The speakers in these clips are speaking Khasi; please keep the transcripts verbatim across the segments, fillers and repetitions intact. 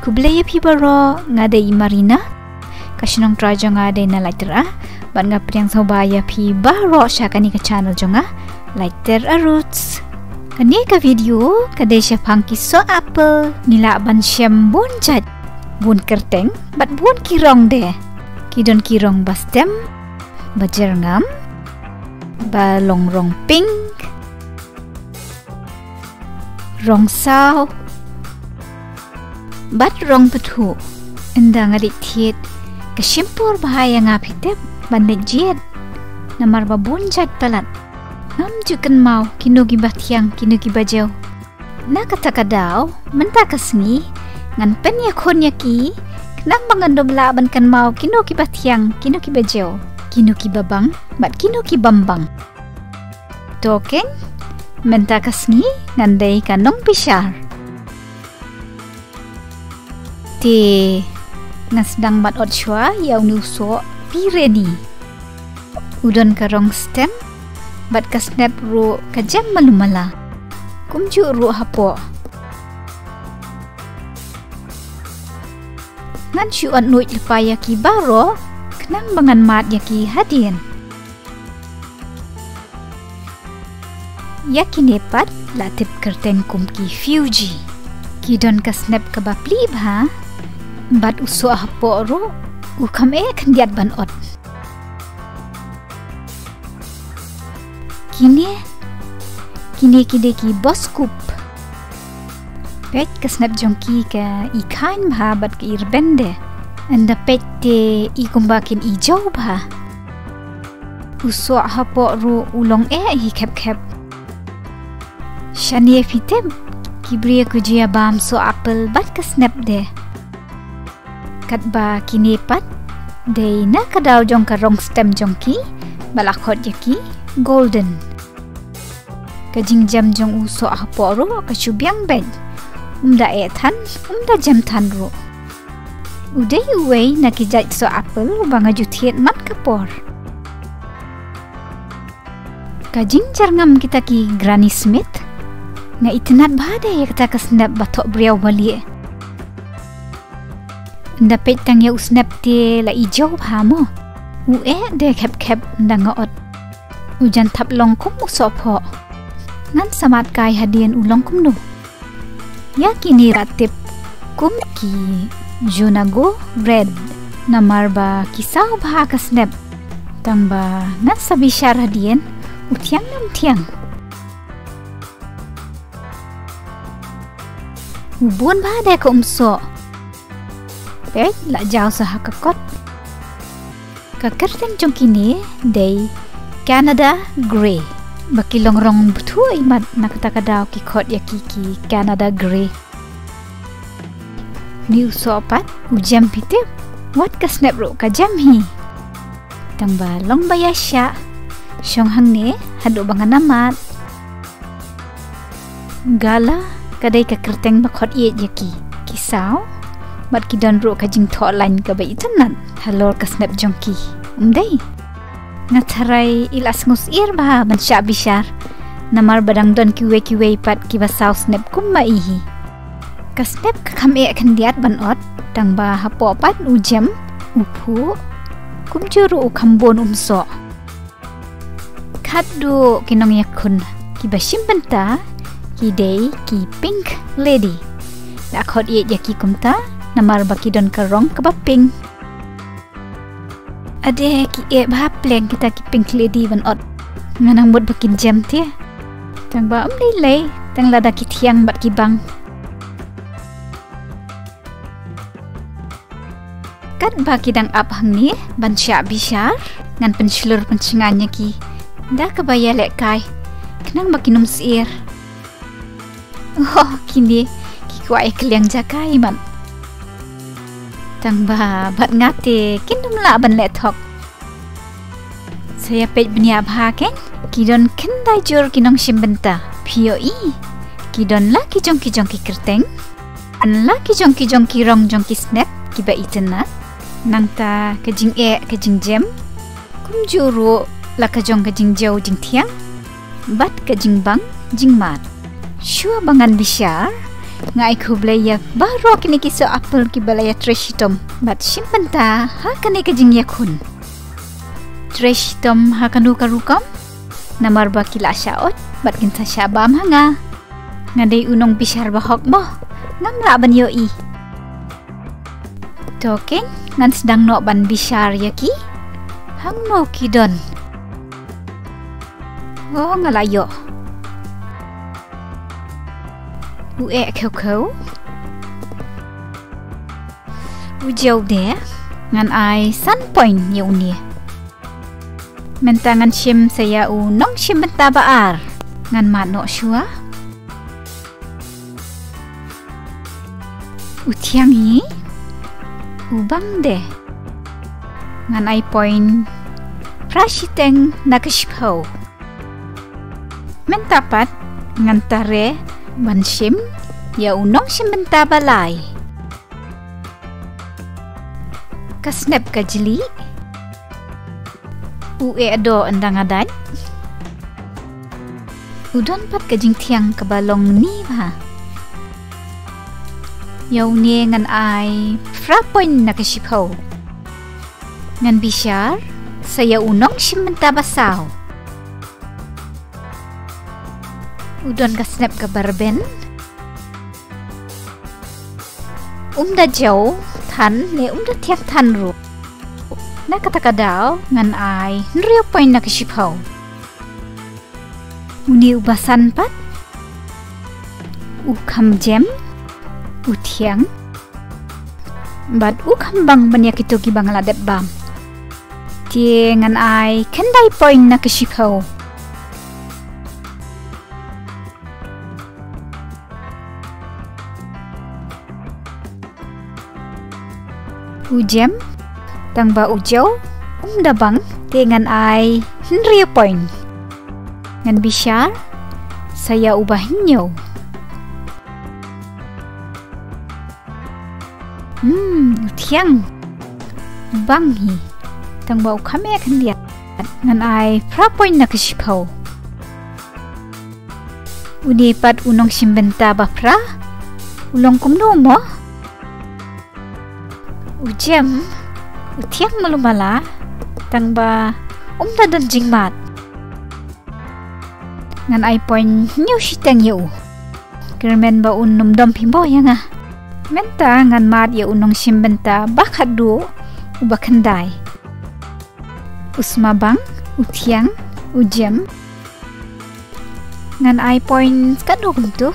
Khublei ïa phi baroh, nga dei i Marina. Ka shnong trai jong nga dei na Laitera. Bad nga pdiang sngewbha ïa phi baroh sha kane ka channel jong nga, Laitera Roots. Kane ka video ka dei shaphang ki soh apple. Ngi lah ban shem bun jait, bun kyrteng bad bun ki rong de. Ki don ki rong ba stem, ba jyrngam, ba long rong pink, rong saw bad rong pynthut. Ynda nga dei thied, ka shim por bha ïa nga, phi tip, ban leit jied, namar ba bun jait palat. Ngam ju kynmaw kino kiba thiang, kino kiba jew. Na kata ka daw, mynta ka sngi, ngan pynïakhun ïa ki, khnang ba ngan ym lah ban kynmaw kino kiba thiang, kino kiba jew, kino kiba bang bad kino ki bym bang. To keiñ, mynta ka sngi ngan dei ka nongbishar. Te ngan sdang ban ot shuwa ïa une u soh Pireni. U don ka rong stem bad ka snep ruh ka jem malu mala. Kumjuh ruh hapoh. Ngan shu ot nuid lypa ïa ki baroh, khnang ba ngan mad ïa ki hadien. Ïa kine pat la tip kyrteng kum ki Fuji. Ki don ka snep kaba plie bha, bad u soh hapoh ruh u kham eh khyndiat ban ot. Kine, kine ki dei ki Boss Scoop. Peit ka snep jong ki, ka i khaiñ bha bad ka i rben de. Ynda peit te i kumba kin i jew bha. U soh hapoh ruh u long eh hi khep khep. Shane phi tip, ki briew ki ju ïa bam soh apple bad ka snep de. Katba kine pat dei na ka daw jong ka rong stem jong ki, ba la khot ïa ki Golden. Ka jingjem jong u soh hapoh ruh ka shu biang beit. Um da eh than, um da jem than ruh. U dei uwei na ki jait soh apple uba nga ju thied man ka por. Ka jingjyrngam kita ki Granny Smith. Nga itynnad bha de ïa kata ka snep ba thoh briew ba lieh. Ynda peit tang ïa u snep te la i jew bha mo. U eh de khep khep ynda nga ot. U jan thap long kum u soh phoh. Ngan sa mad kai hadien u long kumno. Ïa kine la tip kum ki Junago Red, namar ba ki saw bha ka snep. Tang ba ngan sa bishar hadien u thiang ne ym thiang. U bun bha de ka umsoh. Peit, la jaw sa ha ka kot. Ka kyrteng jong kine dei Canada Grey. Ba ki long rong bthuh imat, na kata ka daw ki khot ïa ki ki Canada Grey. Une u soh pat u jem, phi tip. Wat ka snep ruh ka jem hi. Tang ba long ba ïa shah. Shong hangne haduh ba ngan mad. Gala ka dei ka kyrteng ba khot ïeit ïa ki. Ki saw bad ki don ruh ka jingthoh lain kaba itynnad halor ka snep jong ki. Ym dei? Nga tharai i la sngewsyier bha ban shah bishar, namar ba dang don kiwei kiwei pat kiba saw snep kum ma i hi. Ka snep ka kham eh khyndiat ban ot, tang ba hapoh pat u jem, u phuh, kumjuh ruh u kham bun umsoh. Khatduh ki nongïakhun kiba shim bynta ki dei ki Pink Lady. La khot ïeit ïa ki kumta namar ba ki don ka rong kaba pink. Ade, ki eh bha pleng kita ki Pink Lady ban ot. Nga nang mut ba kin jem te. Tang ba ym lei lei, tang lada ki thiang bad ki bang. Katba ki dang ap hangne ban shah bishar, ngan pynshlur pynshngaiñ ïa ki da kaba ïalehkai, khnang ba kin ym syier. Oh, kine ki kwah ïa ka liang jaka imat. Tang ba bad nga te kin ym lah ban leh thok. Sa ïa peit bniah bha keiñ, ki don khyndai jur ki nongshim bynta. Phi ïohi, ki don la ki jong ki jong ki kyrteng, don la ki jong ki jong ki rong jong ki snep kiba itynnad. Nangta ka jingeh ka jingjem, kumjuh ruh la ka jong ka jingjew jingthiang bad ka jingbang jingmad. Shuwa ba ngan bishar, Nga ai khublei ïa baroh kine ki soh apple kiba la ïa trei shitom bad shim bynta ha kane ka jingïakhun. Trei shitom ha kano ka rukom, namar ba ki la shah oit bad kin sa shah bam ha nga. Nga dei u nongbishar bahok mo, ngam lah ban ïohi. To keiñ, ngan sdang noh ban bishar ïa ki. Hangno ki don? Oh, nga la ïoh. U eh khew khew. U jew de, ngan ai san point ïa une. Mynta ngan shim sa ïa u nongshim bynta ba ar. Ngan mad noh shuwa. U thiang hi, u bang de. Ngan ai point phra shiteng na ka shiphew. Mynta pat ngan tare ban shim ïa u nongshim bynta ba lai. Ka snep ka jli. U eh doh ynda nga dait. U don pat ka jingthiang kaba long ni bha. Ïa une ngan ai phra point na ka shiphew. Ngan bishar sa ïa u nongshim bynta ba saw. U don ka snep kaba rben. Um da jew than ne um da thiang than ruh. Na kata ka daw ngan ai hynriew point na ka shiphew. Une uba san pat, u kham jem, u thiang bad u kham bang ban ïa kito kiba nga la dep bam. Te ngan ai khyndai point na ka shiphew. U jem, tang ba u jew um da bang, te ngan ai hynriew point. Ngan bishar sa ïa uba hynñiew. Hmm, u thiang. Bang hi. Tang ba u kham eh khyndiat. Ngan ai phra point na ka shiphew. Une pat u nongshim bynta ba phra. U long kumno mo? U jem, u thiang malu mala, tang ba um da don jingmad. Ngan ai point hynñiew shiteng ïa u. Kyrmen ba un ym dom phim bha ïa nga. Mynta ngan mad ïa u nongshim bynta ba khatduh uba khyndai. U sma bang, u thiang, u jem. Ngan ai points katno kumtu?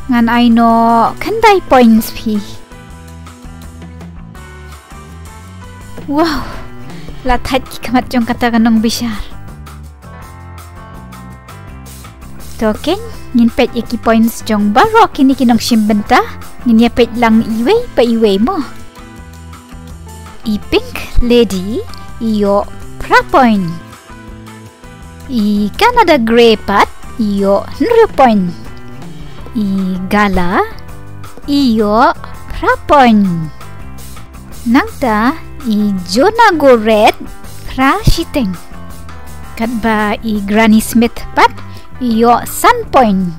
Ngan ai noh khyndai points phi. Wow, la thait ki khmat jong kata ka nongbishar. To keiñ, ngin peit ïa ki points jong baroh kine ki nongshim bynta. Ngin ïa peit lang iwei pa iwei mo. I Pink Lady i ïoh phra point. I Canada Grey pat i ïoh hynriew point. I Gala i ïoh phra point. Nangta i Jona Goret phra shiteng. Katba i Granny Smith pat i ïoh san point.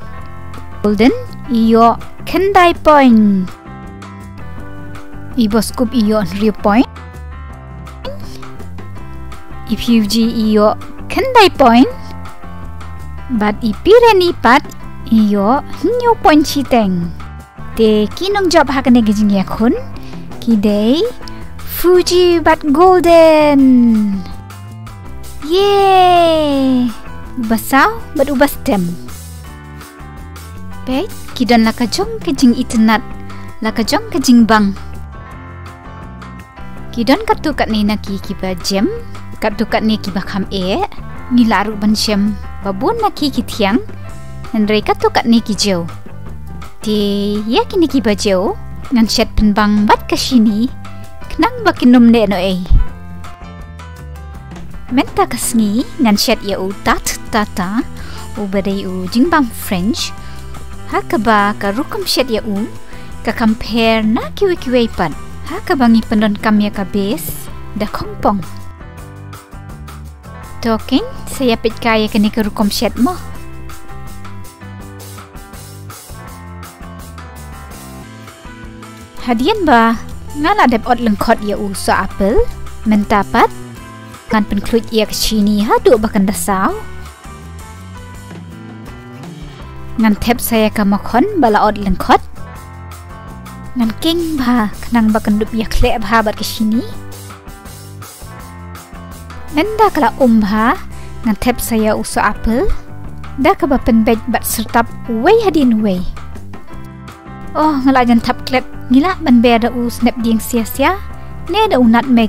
Golden i ïoh khyndai point. I Boss Scoop i ïoh hynriew point. I Fuji i ïoh khyndai point. Bad i Pirani pat i ïoh hynñiew point shiteng. Te ki nongjop ha kane ka jingïakhun ki dei Fuji bad Golden. Yay! Uba saw bad uba stem. Peit, ki don la ka jong ka jingitynnad, la ka jong ka jingbang. Ki don katto katne na ki kiba jem, katto katne kiba kham eh, ngi lah ruh ban shem ba bun na ki ki thiang, hynrei katto katne ki jew. Te ïa kine kiba jew ngan shet pynbang bad ka shini, khnang ba kin ym neh noh ei. Mynta ka sngi ngan shet ïa u Tat Tata, uba dei u jingbam French. Ha kaba ka rukom shet ïa u ka compare na kiwei kiwei pat. Ha kaba ngi pyndonkam ïa ka base da khongpong. To keiñ, sa ïa peit kai ïa kane ka rukom shet mo. Hadien ba nga la dep ot lyngkhot ïa u soh apple, mynta pat ngan pynkhluit ïa ka shini haduh ba kan da saw. Ngan thep sa ïa ka makhon ba la ot lyngkhot. Ngan king bha khnang ba kan dup ïakhleh bha bad ka shini. Mynta ka la um bha, ngan thep sa ïa u soh apple da kaba pynbeit bad syrtap uwei hadien uwei. Oh, nga la jan thap klet, ngi lah ban ber da u snep dieng sia sia ne da u nutmeg.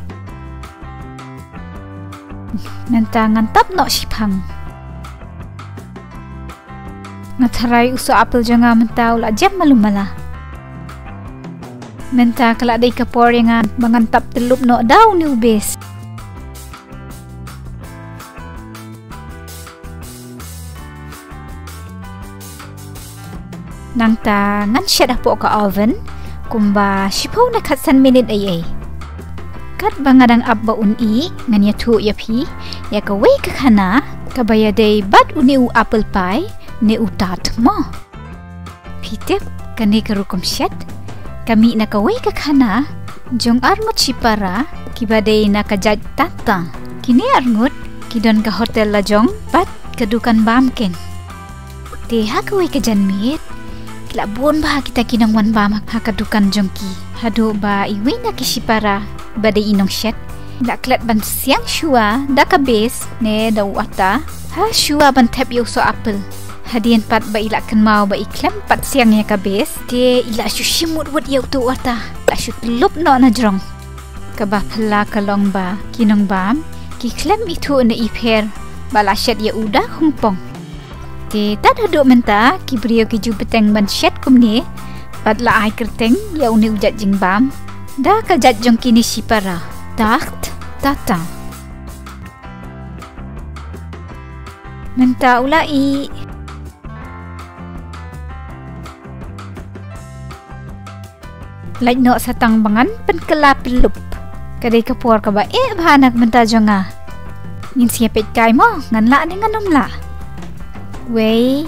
Mynta ngan tap noh shiphang. Nga tharai u soh apple jong nga mynta u la jem malu mala. Mynta ka la dei ka por ïa nga ba ngan tap tyllup noh da une u base. Nangta ngan shet hapoh ka oven kumba shiphew ne khatsan minit ei ei. Katba nga dang ap ba un ih, ngan ïathuh ïa phi ïa kawei ka khana kaba ïadei bad une u apple pie ne u tart mo. Phi tip, kane ka rukom shet ka mih na kawei ka khana jong arngut shipara kiba dei na ka jait Tata. Kine arngut ki don ka hotel la jong bad ka dukan bam keiñ. Te ha kawei ka janmiet ki la bun bha kita ki nongwan bam ha ka dukan jong ki, haduh ba iwei na ki shipara ba dei i nongshet la klet ban siang shuwa da ka base ne da u ata ha shuwa ban thep ïa u soh apple. Hadien pat ba i la kynmaw ba i khlem pat siang ïa ka base, te i la shu shim wut wut ïa uto u ata, la shu tyllup noh na jrong. Kaba phylla ka long ba ki nongbam ki khlem ithuh ne ipher ba la shet ïa u da khongpong. Te tad haduh mynta ki briew ki ju bteng ban shet kumne bad la ai kyrteng ïa une u jait jingbam da ka jait jong kine shipara, tart Tata. Mynta u la ih. Lait noh sa tang ba ngan pynkylla pyllup. Ka dei ka por kaba eh bha na ka bynta jong nga. Ngin sa ïa peit kai mo, ngan lah ne ngan ym lah. Wei,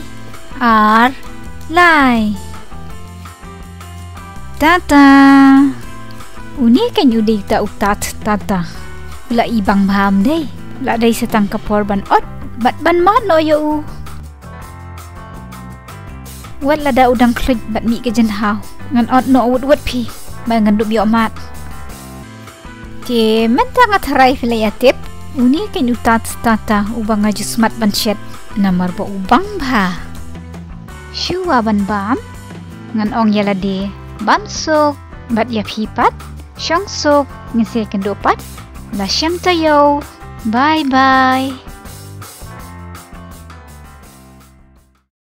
ar, lai. Tata. Une keiñ u dei uta u tart Tata. U la i bang bha ym dei. La dei sa tang ka por ban ot bad ban mad noh ïa u. Wat lada u dang khluit bad mih ka jingthaw, ngan ot noh wut wut phi ba ngan dup ïoh mad. Te mynta nga tharai phi la ïa tip, une keiñ u tart Tata uba nga ju smat ban shet namar ba u bang bha. Shuwa ban bam, ngan ong ïa lade ban suk bad ïa phi pat, shong suk, ngin sa ïakynduh pat. La shem taïew. Bye bye.